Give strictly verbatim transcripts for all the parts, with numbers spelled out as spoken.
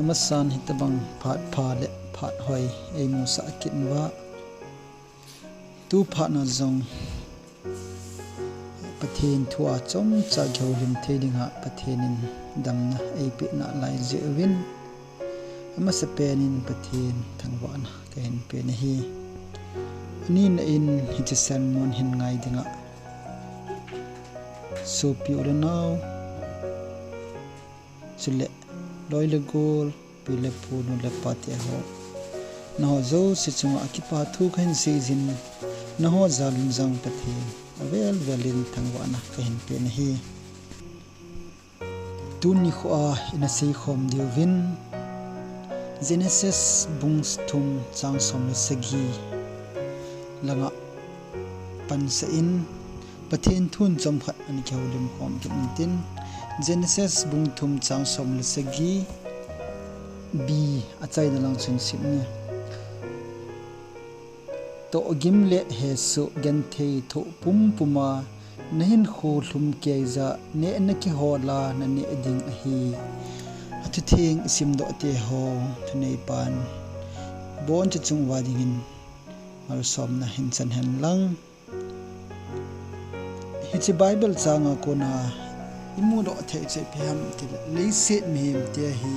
Amasan hitabang phat pha le phat hoi eimusah kit uva, tu phat na jong Pathen thu a chomcha kihoulim thei dinga Pathen in damna eipeh nalai jeh uvin, amasapen in Pathen thangvahna kahin pen ahi. Anina in hiche sermon hin ngai dinga sopi u le nao, chule loi le gol, pi le pu, nu le pa te ho, nangho jouse chunga kipa thu kahin seijin, nangho jal in jong Pathen avel vel in thangvahna kahin pen ahi. Tuni kho a ina seikhom diuvin Genesis bung thum chang som le sagi langa pansah in Pathen thun chomkhat ana kihoulim khom kit intin, Genesis bung thum chang som le sagi B achaina lang chun sim inge. Tohgim le hesoh genthei thoh pumpum a nahinkho lhumkeiya nehna kihol a naneh ding ahi. Athutheng isimdoh teho, thuneipan boncha chung uva dingin malsomna hin chan hen lang. Hiche Bible changa kona imudoh thei chu ipi ham itile, leiset mihem te hi,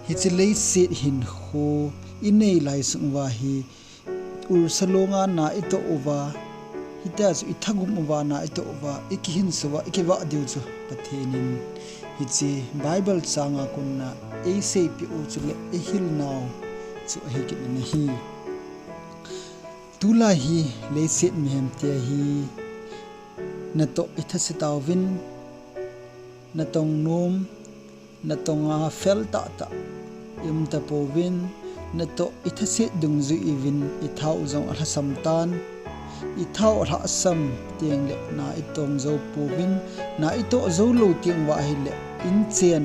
hiche leiset hinkho inei lai sung uva hi, ursa longa na itoh uva, hitia chu ithagum uva na itoh uva, ikihinso uva, ikivah diu chu Pathen in hiche Bible changa kona eiseipeh u chule eihil nau chu ahi kit in ahi. Tulai hi leiset mihem te hi natoh ithase tauvin, natong nom, natonga fel tahtah ium tapouvin, natoh ithaset dungjui uvin, ithao jong alhasam tan, ithao alhasam tengle na itong jou pouvin, na itoh jou lou teng uva ahile, inchen,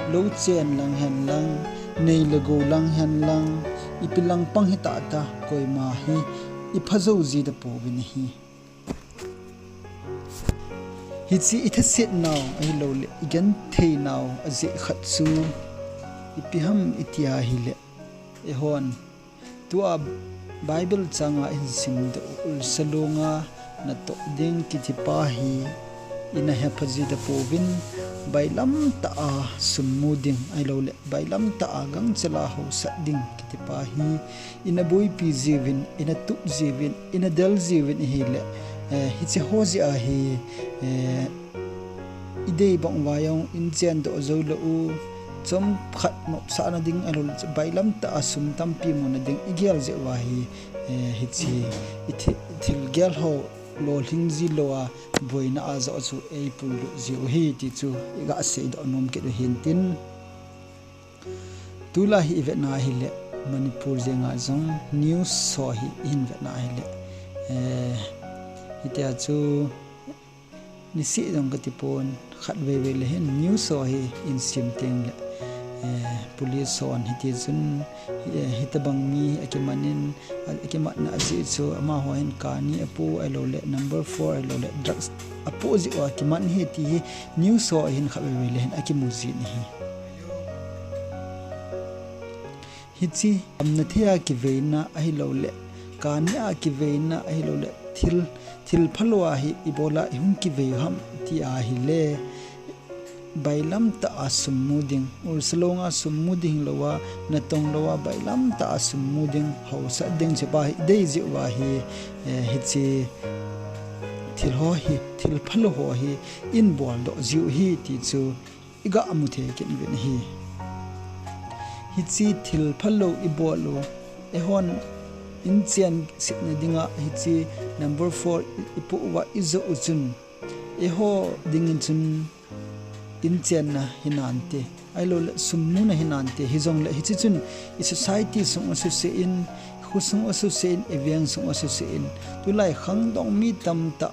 louchen lang hen lang, nei le gou lang hen lang, ipi lang pang hitahtah, koima hi ipha jou ji tapouvin ahi. Hiche ithaset nau ahiloule igenthei nau ajeh khat chu ipi ham itia ahile, eihon tua Bible changa ihin simdoh u, ursa longa natoh ding kitipa hi ina hepha ji tapouvin, bailam tah a sum mu ding ahiloule bailam tah a gangchel a haosat ding kitipa hi ina boipi jiuvin, ina tup jiuvin, ina del jiuvin ahile, eh, hiche ho jeh a hi, eh, idei bang uva jong inchen doh jou lou u, chomkhat nopsahna ding ahiloule bailam tah a sum tampi muna ding igel jeh uva hi, eh, hiche ithi-, ithil gel ho lolhing ji lou a, boina a joh chu eipuilut jiu ahi ti chu iga seidoh nom kit u hintin. Tulai hi ivetna ahile Manipur jenga jong news ho hi ihin vetna ahile, eh, hitia chu niseh jong katipon, khatvei vei le hin news ho hi ihin sim tengle, eh, police hon hitichun, eh, hitobang mi akiman in, a, akimatna ajeh chu amaho hin kani apoh ahiloule number four ahiloule drugs apoh jeh uva akiman ahi ti hi news ho hin khatvei vei le hin akimu jin ahi. Hiche damna thei a kiveina ahiloule, kani a kiveina ahiloule, thil, thil phalou a hi ibola ihung kivei u ham ti ahile, bailam tah a sum mu ding, ursa longa sum mu ding louva, natong louva, bailam tah a sum mu ding, haosat ding chepa hi idei jeh uva hi, eh, hiche thil ho hi, thil phalou ho hi ihin boldoh jiu ahi ti chu iga mu thei kit uvin ahi. Hiche thil phalou ibol u, eihon inchen setna dinga hiche number four i, ipoh uva ijoh u chun, eiho dingin chun inchenna hinante, ahiloule sum muna hinante, hijongle hiche chun i society sung asuse in, khosung asuse in, iveng sung asuse in, tulai khangdong mi tamtah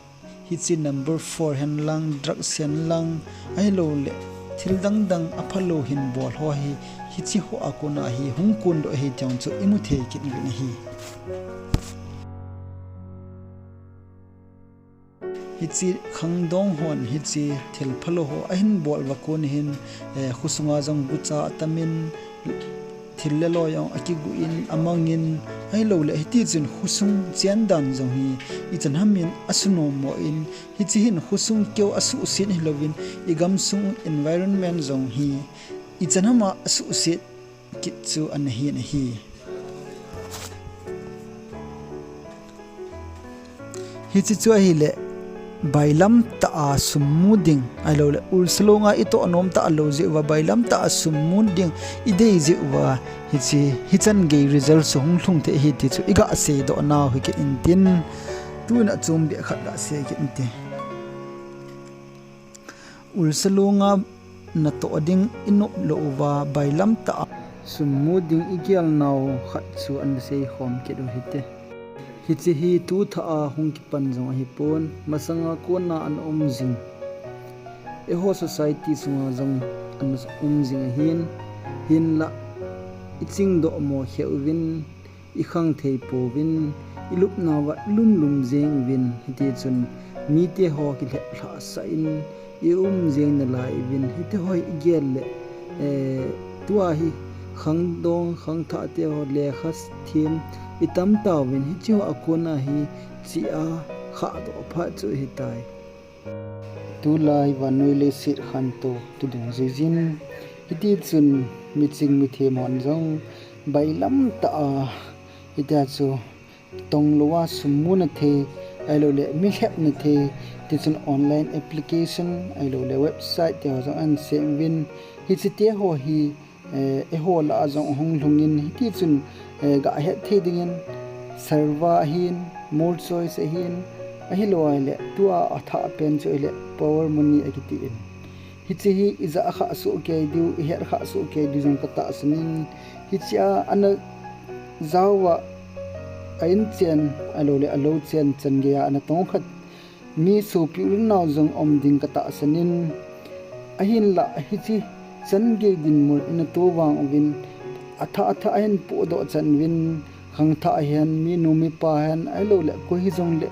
hiche number four hen lang, drugs hen lang, ahiloule thil dang dang aphalou hin bol ho hi, hiche ho a kona hi hung kondoh ahi ti jong chu imu thei kit uvin ahi. Hiche khangdong hon hiche thil phalou ho ahin bol uva kon hin, eh, khosunga jong gucha atamin, thil le loi jong akiguh in, amangin, ahilouleh hitichun khosung chen dan jong hi ichan hamin asunom mo in, hiche hin khosung keu asuhset hilouvin, igamsung environment jong hi ichan hama asuhset kit chu ana hin ahi. Hiche chu ahileh, bailam tah a sum mu ding, ahilouleh ulsa longa itoh nom talou jeh uva, bailam tah a sum mu ding idei jeh uva, hiche, hichan gei result chu hung lhung thei ahi ti chu iga seidoh nau hi kit intin, tun achom beh khat ga sei kit inte. Ulsa longa natoh ding inop lou uva, bailam tah a sum mu ding igel nau khat chu ana seikhom kit u hite. Hiche hi tu thah a hung kipan jong ahipon, masanga kona ana um jing. Eiho society sunga jong ana um jing ahin, hinlah ichingdoh mo kheh uvin, ikhang thei pouvin, ilupnauva ilum lum jeng uvin, hitichun mite ho kilhep lhahsah in ium jeng nalai uvin, hiti ho hi igel leh, eh, tua hi khangdong khangthah te ho lekha them itam tauvin, hiche ho a kona hi chea khahdoh phat chu ahitai. Tulai vannoi leiset khantou kidung jeh jin, hitichun miching mithem hon jong bailam tah a, hitia chu tonglouva sum muna thei, ahilouleh mi lhepna thei, tichun online application, ahilouleh website tiho jong ana sem uvin, hiche tiho hi, eh, eiho lah a jong hung lhungin, hitichun, eh, gahet thei dingin, server ahin, MultiChoice ahin, ahilou ahileh tua athah pen chu ahileh Power Money akitin. Hiche hi ijah khah soh kei diu, ihet khah soh kei diu jong katahsan in, hichea ana jaova a inchen, ahilouleh alou chen, chan geiya ana tong khat mi sopi unau jong um ding katahsan in, ahinlah hiche chan gei dinmun ina to vang uvin, athah athah ahin pohdoh chan uvin, khangthah hen, minu mipa hen, ahilouleh koi hijongleh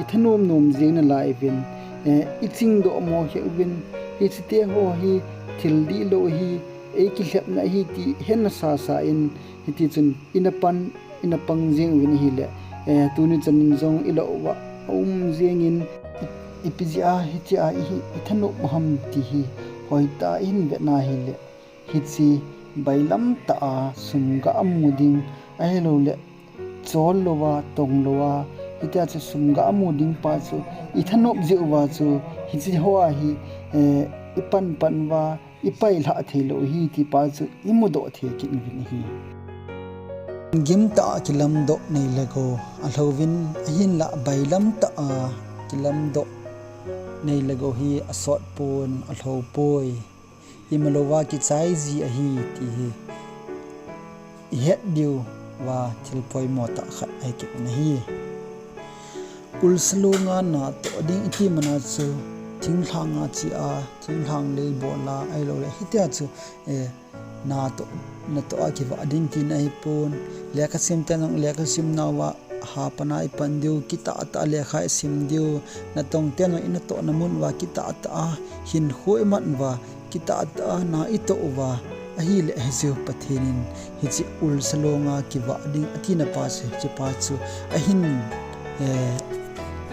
ithanom nom jeng nalai uvin, eh, ichingdoh mo kheh uvin, hiche tiho hi thil dihlou ahi, eikilhepna ahi ti hena sasa in, hitichun ina pan, ina pang jeng uvin ahileh, eh, tuni chanin jong ilah uva aum jengin, i, ipi jeh a hichea ihi, ithanop u ham ti hi hoitah a ihin vetna ahileh, hiche bailam tah a sum ga mu ding, ahilouleh chol louva, tong louva, hitia chu sum ga mu ding pa chu ithanop jeh uva chu, hiche hoa hi, eh, ipan pan uva, ipailhah theilou ahi ti pa chu imudoh thei kit uvin ahi. Gimtah a kilamdoh neilhagou alhouvin, ahinlah bailam tah a kilamdoh neilhagou hi asot pon, alhou poi. Imalouva kichai ji ahi ti hi ihet diuva thil poimo tah khat ahi kit in ahi. Ulsa longa natoh ding iti mana chu thinglhanga chea, thinglhang lei bola, ahilouleh hitia chu, eh, natoh, natoh a kivah ding tina ahipon. Lekha sim ten jong lekha simnauva hapan a ipan diu, kitah tah a lekha isim diu, natong ten jong inatohna mun uva kitah tah a hinkho iman uva, kitah tah a na itoh uva, ahileh hiche Pathen in hiche ulsa longa kivah ding atina pa chu, hiche pa chu ahin, eh,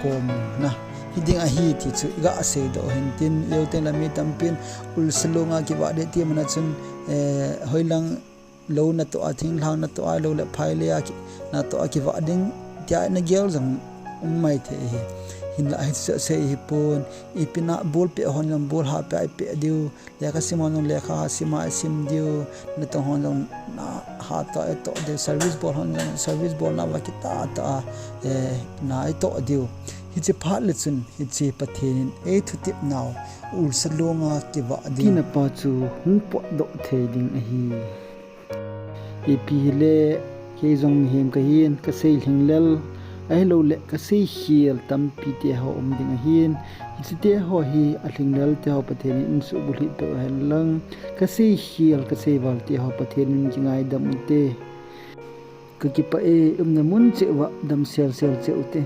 komna hiding ahi ti chu iga seidoh hintin, leu tengleh mi tampin ulsa longa kivah ding iti mana chun, eh, hoilang lou natoh a, thinglhang natoh a, ahilouleh phailei a ki, natoh a kivah ding tia nagel jong um maithei ahi. Hinlah hiche chu asei ahipon, ipi na bolpeh hon jong bol hahpeh a ipeh diu, lekha sim hon jong lekha sim a isim diu, natong hon jong na hatah a itoh diu, service bol hon jong service bolnauva kitah tah a, eh, na itoh diu. Hiche phat le chun hiche Pathen in eithutep nau ulsa longa kivah ding tina pa chu hung potdoh thei ding ahi. Ipi hile, kei jong mihem kahin, kasei lhinglel, ahilouleh kasei khel tampi teho um ding ahin, hiche teho hi alhinglel teho Pathen in suhbulhit peh uhen lang, kasei khel, kasei val teho Pathen in kingaidam ute. Kakipah e, umna mun cheh uva damsel sel cheh ute.